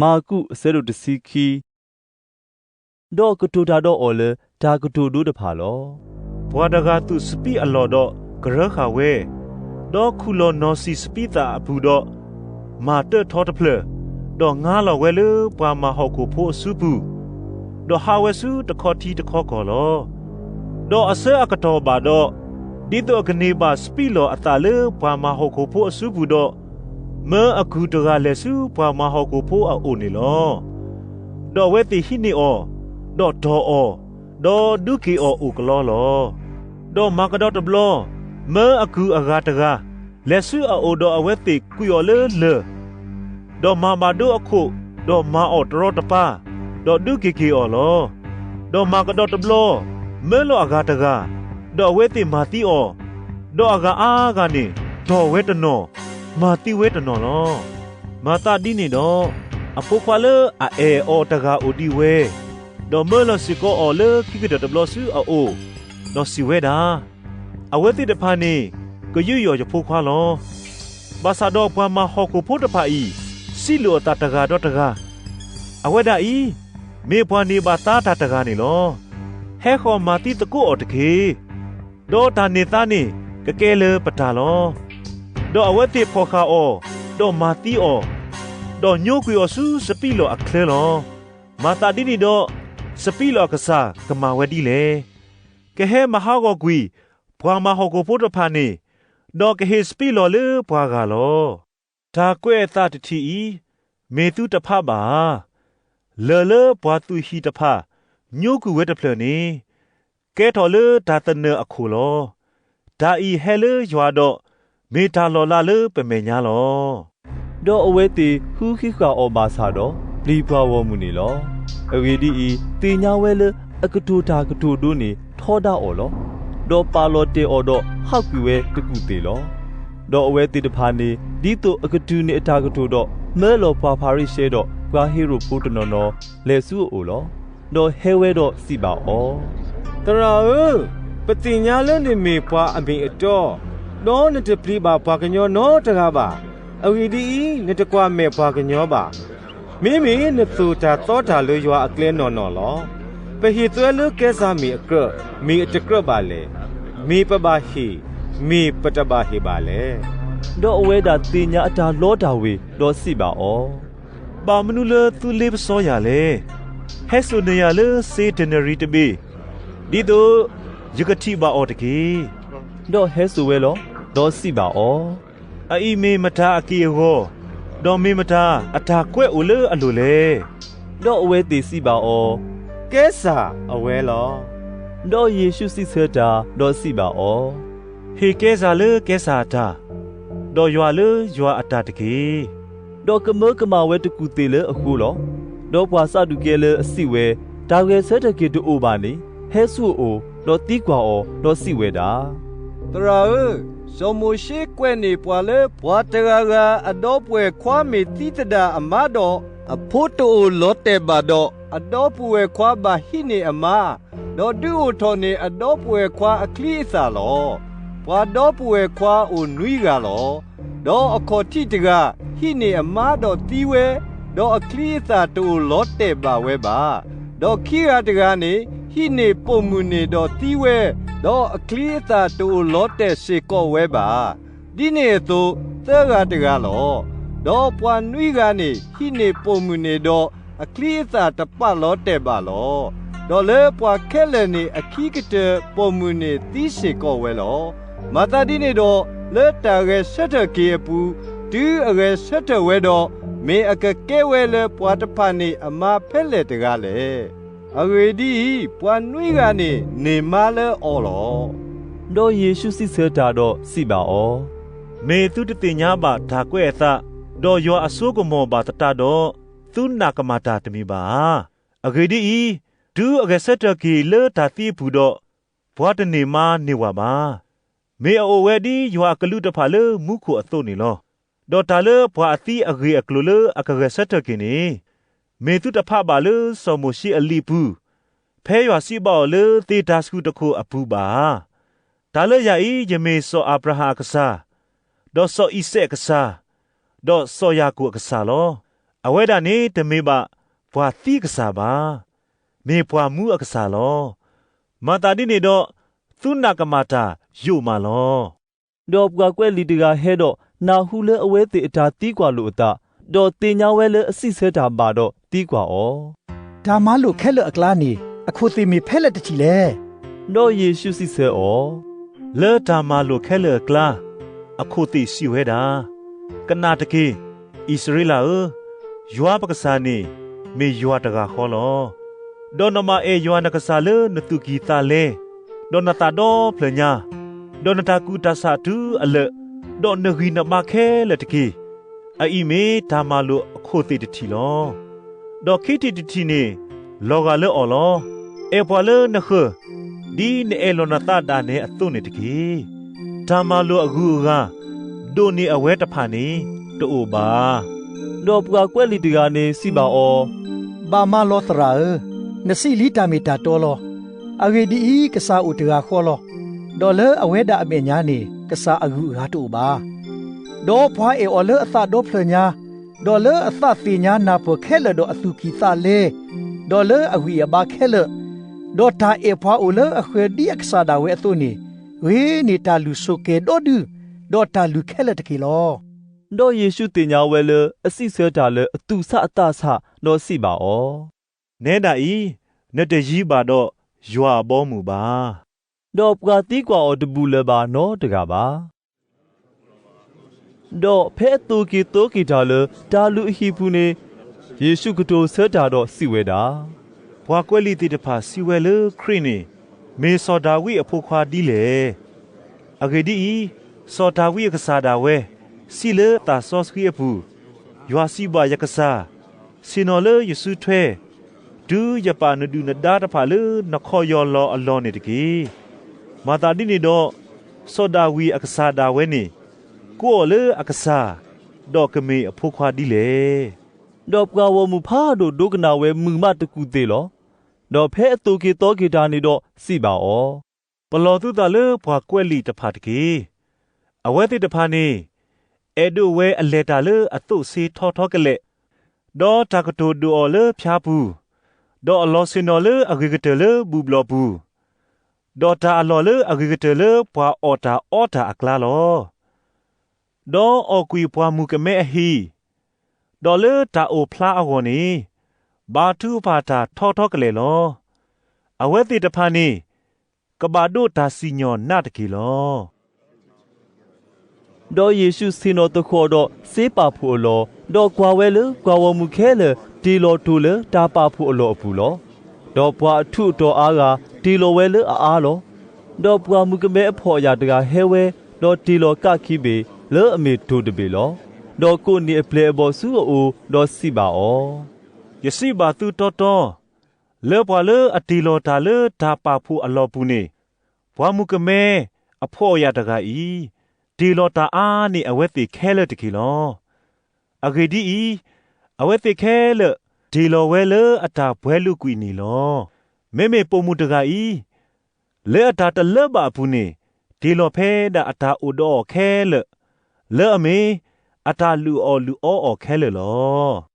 မၢ်ကူး အဆၢဒိၣ်တဆံခံ. ဒီးကတိၤတၢ်ဒီးအီၤလၢတၢ်ကတိၤဒိတဖၣ်လီၤ. ပှၤတဂၤသူၣ်စပံးအလီၢ်ဒီးကရၢဃာ်ဝဲ, ဒီးခူၣ်လီၤနီၢ်ဆံၣ်စပံးသၣ်အပူၤဒီး, မၤတၢၢ်ထီတဖျၢၣ်, ဒီးငါလီၤဝဲလၢပှၤမၤဟီၣ်ခိၣ်ဖိအစုပူၤ, ဒီးဟးဝဲဆူတခီထံတခီကီၢ်လီၤ. ဒီးအဆၢအကတီၢ်ဘၣ်ဒီး, ဒ်သိးအကန့ၢ်ဘၣ်စပံးလီၢ်အသၣ်လၢပှၤမၤဟီၣ်ခိၣ်ဖိအစုပူၤဒီး, မၢအကုၢ်တဂၤလဲၤဆူပှၤမၤဟီၣ်ခိၣ်ဖိအအိၣ်န့ၣ်လီၤ. ဒီးအဝဲသ့ၣ်ဟံးန့ၢ်အီၤ, ဒီးတီၢ်အီၤ, ဒီးဒုးက့ၤအီၤအိၣ်ကလီလီၤ. ဒီးမၤကဒီးတဘျီ, မၢအကုၢ်အဂၤတဂၤ, လဲၤဆူအအိၣ်ဒီးအဝဲသ့ၣ်ကွံာ်အီၤလၢလၢၢ် ဒီးမၤဘၣ်ဒိအခိၣ်, ဒီးမၤအီၤတရီတပါ, ဒီးဒုးက့ၤက့ၤအီၤလီၤ. ဒီးမၤကဒီးတဘျီ, မၢလီၤအဂၤတဂၤ, ဒီးအဝဲသ့ၣ်မၤသံအီၤ, ဒီးအဂၤအါဂၤန့ၣ်, တီၢ်ဝဲတနီၤ, မၤသံဝဲတနီၤလီၤ. မၤသးဒ်န့ၣ်ဒီး, အဖိခွါလၢအအဲၣ်အီၤတဂၤအိၣ်ဒံးဝဲ, ဒီးမၢလီၤစ့ၢ်ကီးအီၤလၢခံကတၢၢ်တဘျီဆူအအိၣ်, ဒီးစံးဝဲဒၣ်, အဝဲသ့ၣ်တဖၣ်န့ၣ်, ကယူးယီၣ်ယဖိခွါလီၤ. ဘၣ်ဆၣ်ဒီးပှၤမၤဟီၣ်ခိၣ်ဖိတဖၣ်အံၤ, စံးလိာ်အသးတဂၤဒီးတဂၤ, အဝဲဒၣ်အံၤ, မ့ၢ်ပှၤန့ၢ်ဘၣ်သါတၢ်တဂၤန့ၣ်လီၤ. ဟဲဃီၤမၤသံသကိးအီၤတက့ၢ်. ဒီးတၢ်န့ၢ်သါန့ၣ်ကကဲလၢပတၢ်လီၤ. ဒီးအဝဲသ့ၣ်ဖီၣ်ဃာ်အီၤ, ဒီးမၤသံအီၤ, ဒီးညိကွံာ်အီၤဆူစပံးလီၢ်အချၢလီၤ. မၤသးဒ်န့ၣ်ဒီး, စပံးလီၢ်အကစၢ်ကမၤဝဲဒ်လဲၣ်. ကဟဲမၤဟးဂီၤကွံာ်ပှၤမၤဟီၣ်ခိၣ်ဖိတဖၣ်န့ၣ်, ဒီးကဟ့ၣ်စပံးလီၢ်လၢပှၤဂၤလီၤ. တၢ်ကွဲးအသးတထံၣ်အံၤ, မ့ၢ်သုတဖးဘၣ်ဧါ. လၢၢ်လၢပှၤသူၣ်ဟံၣ်တဖၣ်ညိကွံာ်ဝဲတဖျၢၣ်န့ၣ်, ကဲထီၣ်လၢတၢ်သနၢၣ်အခိၣ်လီၤ. တၢ်အံၤဟဲလၢယွၤဒီး, မ့ၢ်တၢ်လီၤလးလၢပမဲာ်ညါလီၤ. ဒီးအဝဲသ့ၣ်ဃုဃံးဃာ်အီၤဘၣ်ဆၣ်ဒီး, ပျံၤပှၤဂီၢ်မုၢ်န့ၣ်လီၤ. အဂ့ၢ်ဒ်အံၤ, သ့ၣ်ညါဝဲလၢအကတိၤတၢ်ကတိၤဒိန့ၣ်ထီဒါအီၤလီၤ. ဒီးပာ်လီၤတဲာ်အီၤဒီးဟးကွံာ်ဝဲတကူၣ်သ့ၣ်လီၤ. ဒီးအဝဲသ့ၣ်တဖၣ်န့ၣ်, ဒ်သိးအကတုၤန့ၢ်အတၢ်ကတိၤဒီး, မၢလီၤပှၤဖၤရံၤၡဲဒီးပှၤဟ့ၤရိာ်ဖိတနီၤနီၤ, လဲၤဆူအအိၣ်လီၤ. ဒီးဟဲဝဲဒီးစံးဘၣ်အီၤ, သရၣ်ဧၢ, ပသ့ၣ်ညါလၢနမ့ၢ်ပှၤအမ့ၢ်အတီ, ဒီးနတပျံၤဘၣ်ပှၤကညီနီတဂၤဘၣ်. အဂ့ၢ်ဒ်အံၤ, နတကွၢ်မဲာ်ပှၤကညီဘၣ်. မ့မ့ၢ်နသိၣ်တၢ်သီတၢ်လၢယွၤအကျဲနီၢ်နီၢ်လီၤ. ပဟ့ၣ်သွဲလၢကဲစၢ်မ့ၢ်အကြၢး, မ့ၢ်အတကြၢးဘၣ်လဲၣ်. မ့ၢ်ပဘၣ်ဟ့ၣ်, မ့ၢ်ပတဘၣ်ဟ့ၣ်ဘၣ်လဲၣ်. ဒီးအဝဲဒၣ်သ့ၣ်ညါအတၢ်လီတၢ်ဝ့ၤ, ဒီးစံးဘၣ်အီၤ, ဘၣ်မနုၤလၢသုလ့ပစီယၤလဲၣ်. ဟဲစိာ်န့ၢ်ယၤလၢစ့ဒ့နရံၤတဘ့ၣ်, ဒ်သိးယကထံၣ်ဘၣ်အီၤတက့ၢ်. ဒီးဟဲစိာ်ဝဲလီၤ. ဒီးစံးဘၣ်အီၤ, အအံၤမ့ၢ်မတၤအက့ၢ်အဂီၤ, ဒီးမ့ၢ်မတၤအတၢ်ကွဲးအိၣ်လၢအလိၤလဲၣ်. ဒီးအဝဲသ့ၣ်စံးဘၣ်အီၤ, ကဲစၢ်အဝဲလီၤ. ဒီးယ့ၣ်ၡူးစံးဆၢတၢ်, ဒီးစံးဘၣ်အီၤ, ဟ့ၣ်ကဲစၢ်လၢကဲစၢ်အတၢ်, ဒီးယွၤလၢယွၤအတၢ်တက့ၢ်. ဒီးကမၢကမၣ်ဝဲတကူၣ်သ့ၣ်လၢအဃိလီၤ. ဒီးပှၤစးဒူၤကဲလၢအစံးဝဲ, တၢ်ဂဲၤဆၢထၢၣ်က့ၤတအိၣ်ဘၣ်န့ၣ်, ဟဲဆူအအိၣ်, ဒီးသံကွၢ်အီၤ, ဒီးစံးဝဲဒၣ်, သရၣ်ဧၢ, စီၤမိၤၡ့ကွဲးန့ၢ်ပှၤလၢ ပှၤတဂၤဂၤအဒီပုၢ်ဝဲၢ်ခွါမ့ၢ်သံသဒၣ်အမါဒီး, အဖိတအိၣ်လီၤတဲာ်ဘၣ်ဒီး, အဒီပုၢ်ဝဲၢ်ခွါဘၣ်ဟံးန့ၢ်အမါ, ဒီးဒုးအိၣ်ထီၣ်န့ၢ်အဒီပုၢ်ဝဲၢ်ခွါအချံအသၣ်လီၤ. ပှၤဒီပုၢ်ဝဲၢ်ခွါအိၣ်နွံဂၤလီၤ. ဒီးအခီၣ်ထံးတဂၤဟံးန့ၢ်အမါဒီးသံဝဲ, ဒီးအချံအသၣ်တအိၣ်လီၤတဲာ်ဘၣ်ဝဲဘၣ်. ဒီးခံဂၤတဂၤန့ၣ် ဟံးန့ၢ်ပိာ်မုၣ်န့ၣ်ဒီးသံဝဲ, ဒီးအချံအသၣ်တအိၣ်လီၤတဲာ်စ့ၢ်ကီးဝဲဘၣ်. ဒ်န့ၣ်အသိးသၢဂၤတဂၤလီၤ. ဒီးပှၤနွံဂၤန့ၣ် ဟံးန့ၢ်ပိာ်မုၣ်န့ၣ်ဒီးအချံအသၣ်တပာ်လီၤတဲာ်ဘၣ်လီၤ. ဒီးလၢပှၤခဲလၢာ်န့ၣ်အခံကတၢၢ်ပိာ်မုၣ်န့ၣ်သံစ့ၢ်ကီးဝဲလီၤ. မၤသးဒ်န့ၣ်ဒီး, လၢတၢ်ဂဲၤဆၢထၢၣ်က့ၤအပူၤ, တုၤအဂဲၤဆၢထၢၣ်ဝဲဒီး, မ့ၢ်အကကဲဝဲလၢပှၤတဖၣ်န့ၣ်အမါဖဲလဲၣ်တဂၤလဲၣ်. အဂ့ၢ်ဒ်အံၤ, ပှၤနွံဂၤန့ၣ်န့ၢ်မါလၢအီၤလီၤ. ဒီးယ့ၣ်ၡူးစံးဆၢတၢ်ဒီးစံးဘၣ်အီၤ, မ့ၢ်သုတသ့ၣ်ညါဘၣ်တၢ်ကွဲးအသး, ဒီးယွၤအစိကမီၤဘၣ်သတးဒီး, သုနာ်ကမၣ်တၢ်တမ့ၢ်ဘၣ်ဧါ. အဂ့ၢ်ဒ်အံၤ, တုၤအဂဲၤဆၢထၢၣ်က့ၤလၢတၢ်သံအပူၤဒီး, ပှၤတန့ၢ်မါန့ၢ်ဝဲဘၣ်. မ့ၢ်အအိၣ်ဝဲဒ်ယွၤအကလူးတဖၣ်လၢမူခိၣ်အသိးန့ၣ်လီၤ. ဒီးတၢ်လၢပှၤအသံအဂ့ၢ်အကျိၤလၢအကဂဲၤဆၢထၢၣ်က့ၤန့ၣ်, မ့ၢ်သုတဖးဘၣ်လၢစီၤမိၤၡ့အလံာ်ပူၤ, ဖဲယွၤစံးဘၣ်အီၤလၢသ့ၣ်တၢ်ဆှုၣ်တခိၣ်အပူၤဘၣ်ဧါ. တၢ်လၢယၤအံၤ ယမ့ၢ်စီၤအၤဘြၤဟၣ်အကစၢ်, ဒီးစီၤအံၤစဲးအကစၢ်, ဒီးစီၤယၤကိာ်အကစၢ်လီၤ. အဝဲဒၣ်န့ၣ်တမ့ၢ်ဘၣ်ပှၤသံအကစၢ်ဘၣ်, မ့ၢ်ပှၤမူအကစၢ်လီၤ. မၤသးဒ်န့ၣ်ဒီး, သုနာ်ကမၣ်တၢ်ယိာ်မးလီၤ. ဒီးပှၤကွဲးလံာ်တဂၤဟဲဒီးနၢ်ဟူလၢအဝဲသ့ၣ်အတၢ်သံကွၢ်လိာ်အသး, ဒီးသ့ၣ်ညါဝဲလၢအစံးဆၢတၢ်ဘၣ်ဒီးသံကွၢ်အီၤ, တၢ်မၤလိာ်ခဲလၢာ်အကျါန့ၣ် အခိၣ်သ့ၣ်မ့ၢ်ဖဲလဲၣ်တထံၣ်လဲၣ်. ဒီးယ့ၣ်ရှူးစံးဆၢအီၤ, လၢတၢ်မၤလိာ်ခဲလၢာ်အကျါ, အခိၣ်သ့ၣ်စံးဝဲဒၣ်, ကနၣ်တက့ၢ်, အံၣ်စရ့လးဧၢ, ယွၤပကစၢ်န့ၣ်မ့ၢ်ယွၤတဂၤဃီလီၤ. ဒီးနဘၣ်အဲၣ်ယွၤနကစၢ်လၢနသူၣ်ကံၢ်သးလဲ, ဒီးနသးဒီဖျၢၣ်ညါ, ဒီးနတၢ်ကူၣ်တၢ်ဆးတုၤအလၢာ်, ဒီးနဂံၢ်နဘါခဲလၢာ်တက့ၢ်. အအံၤမ့ၢ်တၢ်မၤလိာ်အခိၣ်သ့ၣ်တထံၣ်လီၤ. ဒီးခံထံၣ်တထံၣ်န့ၣ်လီၤဂာ်လၢအီၤလီၤ. အဲၣ်ပှၤလၢနဃၢၤ, ဒ်နအဲၣ်လီၤနသးဒၣ်နဲအသိးန့ၣ်တက့ၢ်. တၢ်မၤလိာ်အဂုၤအဂၤဒိၣ်န့ၢ်အဝဲတဖၣ်န့ၣ်တအိၣ်ဘၣ်. ဒီးပှၤကွဲးလံာ်တဂၤန့ၣ်စံးဘၣ်အီၤ, ဘၣ်မၤလီၤသရၣ်ဧၢ, နစံးလံတၢ်မ့ၢ်တၢ်တီလီၤ. အဂ့ၢ်ဒ်အံၤ, ကစၢ်အိၣ်တဂၤဃီလီၤ. ဒီးလၢအဝဲဒၣ်အမဲာ်ညါန့ၣ် ကစၢ်အဂုၤအဂၤတအိၣ်ဘၣ်. ဒီးပှၤအဲၣ်အီၤလၢအသးဒီဖျၢၣ်ညါ, ဒီးလၢအသးသ့ၣ်ညါနၢ်ပၢၢ်ခဲလၢာ်ဒီးအသူၣ်ကံၢ်သးလဲ, ဒီးလၢအဂံၢ်အဘါခဲလၢာ်, ဒီးတၢ်အဲၣ်ပှၤအိၣ်လၢအဃၢၤဒ်အကစၢ်ဒၣ်ဝဲအသိးန့ၣ်, ဂ့ၤန့ၢ်တၢ်လုၢ်ဆိၣ်ကဲၤဒီဒု, ဒီးတၢ်လုၢ်ခဲလၢာ်တက့ၢ်လီၤ. ဒီးယ့ၣ်ရှူးသ့ၣ်ညါဝဲလၢအစံးဆၢတၢ်လၢအသူၣ်ဆးအသးဆး, ဒီးစံးဘၣ်အီၤ, နဲဒၣ်အံၤ, နတယံၤဘၣ်ဒီးယွၤအဘီအမုၢ်ဘၣ်. ဒီးပှၤသံကွၢ်အီၤတဘူၣ်လၢၤဘၣ်နီတဂၤဘၣ်. ဒီးဖဲအသိၣ်က့ၤသီက့ၤတၢ်လၢတၢ်လုၢ်အဟံၣ်ပူၤန့ၣ်, ယ့ၣ်ရှူးကတိၤဆၢတၢ်ဒီးစံးဝဲဒၣ်, ပှၤကွဲးလံာ်သ့ၣ်တဖၣ်စံးဝဲလၢခရံာ်န့ၣ်, မ့ၢ်စီၤဒၤဝံးအဖိခွါဒ်လဲၣ်. အဂ့ၢ်ဒ်အံၤ, စီၤဒၤဝံးအကစၢ်ဒၣ်ဝဲစံးလၢသးစီဆှံအပူၤ, ယွၤစံးဘၣ်ယကစၢ်, ဆ့ၣ်နီၤလၢယစုထွဲ, တုၤယပာ်နဒုၣ်နဒါတဖၣ်လၢနခီၣ်ယီၢ်လီၤအလီၢ်န့ၣ်တက့ၢ်. မၤသးဒ်န့ၣ်ဒီး, စီၤဒၤဝံးအကစၢ်ဒၣ်ဝဲန့ၣ်, ကိးအီၤလၢအကစၢ်, ဒီးကမ့ၢ်အဖိခွါဒ်လဲၣ်. ဒီးပှၤဂီၢ်မုၢ်ဖးဒိၣ်ဒိကနၣ်ဝဲမုာ်မးတကူၣ်သ့ၣ်လီၤ. ဒီးဖဲအသိၣ်က့ၤသီက့ၤတၢ်န့ၣ်ဒီးစံးဘၣ်အီၤ, ပလီၢ်သုသးလၢပှၤကွဲးလံာ်တဖၣ်တက့ၢ်. အဝဲသ့ၣ်တဖၣ်န့ၣ်, အဲၣ်ဒိးဝဲအလဲၤတၢ်လၢအသိးစ့ထီထီကလဲာ်, ဒီးတၢ်ကတိၤဒိၣ်အီၤလၢဖၠါပူၤ, ဒီးအလီၤဆ့ၣ်နီၤလၢအဂ့ၤကတၢၢ်လၢဘူၣ်ဘျီၣ်ပူၤ, ဒီးတၢ်အလီၢ်လၢအဂ့ၤကတၢၢ်လၢပှၤအီၣ်တၢ်အီတၢ်အကျါလီၤ. ဒီးအီၣ်ကွံာ်ပှၤမုၣ်ကမဲအဟံၣ်, ဒီးလၢတၢ်အိၣ်ဖျါအဂီၢ်န့ၣ်, ဘါထုကဖၣ်တၢ်ထီထီကလဲာ်လီၤ. အဝဲသ့ၣ်တဖၣ်န့ၣ်, ကဘၣ်ဒိးတၢ်စံၣ်ညီၣ်နးတက့ၢ်လီၤ. ဒီးယ့ၣ်ရှူးဆ့ၣ်နီၤသဃီၤဒီးစ့ပာ်ဖှိၣ်အလီၢ်, ဒီးကွၢ်ဝဲလၢပှၤဂီၢ်မုၢ်ခဲလၢာ်တ့ၢ်လီၤတိၤလၢတၢ်ပာ်ဖှိၣ်အလီၢ်အပူၤလီၤ. ဒီးပှၤအထူးအတီၤအါဂၤတ့ၢ်လီၤဝဲလၢအအါလီၤ. ဒီးပှၤမုၣ်ကမဲအဖှီၣ်ယာ်တဂၤဟဲဝဲ, ဒီးတ့ၢ်လီၤကးခံဘ့ၣ်, လၢအမ့ၢ်တိၤတဘ့ၣ်လီၤ. ဒီးကိးန့ၢ်အပျဲၢ်အဘီၣ်ဆူအအိၣ်, ဒီးစံးဘၣ်အီၤ, ယစံးဘၣ်သုတီတီ, လၢပှၤလၢအတ့ၢ်လီၤတၢ်လၢတၢ်ပာ်ဖှိၣ်အလီၢ်ပူၤန့ၣ်, ပှၤမုၣ်ကမဲအဖှီၣ်ယာ်တဂၤအံၤ, တ့ၢ်လီၤတၢ်အါန့ၢ်အဝဲသ့ၣ်ခဲလၢာ်တက့ၢ်လီၤ. အဂ့ၢ်ဒ်အံၤ, အဝဲသ့ၣ်ခဲလၢာ်တ့ၢ်လီၤဝဲလၢအတၢ်ပှဲၤလုာ်ကွံာ်န့ၣ်လီၤ. မ့မ့ၢ်ပိာ်မုၣ်တဂၤအံၤ, လၢအတၢ်တလၢဘၣ်အပူၤန့ၣ်, တ့ၢ်လီၤဖဲဒၣ်အတၢ်အိၣ်ဒီးအီၤခဲလၢာ်, လၢအမ့ၢ်အတၢ်လုၢ်အီၣ်လုၢ်အီအီၤခဲလၢာ်လီၤ.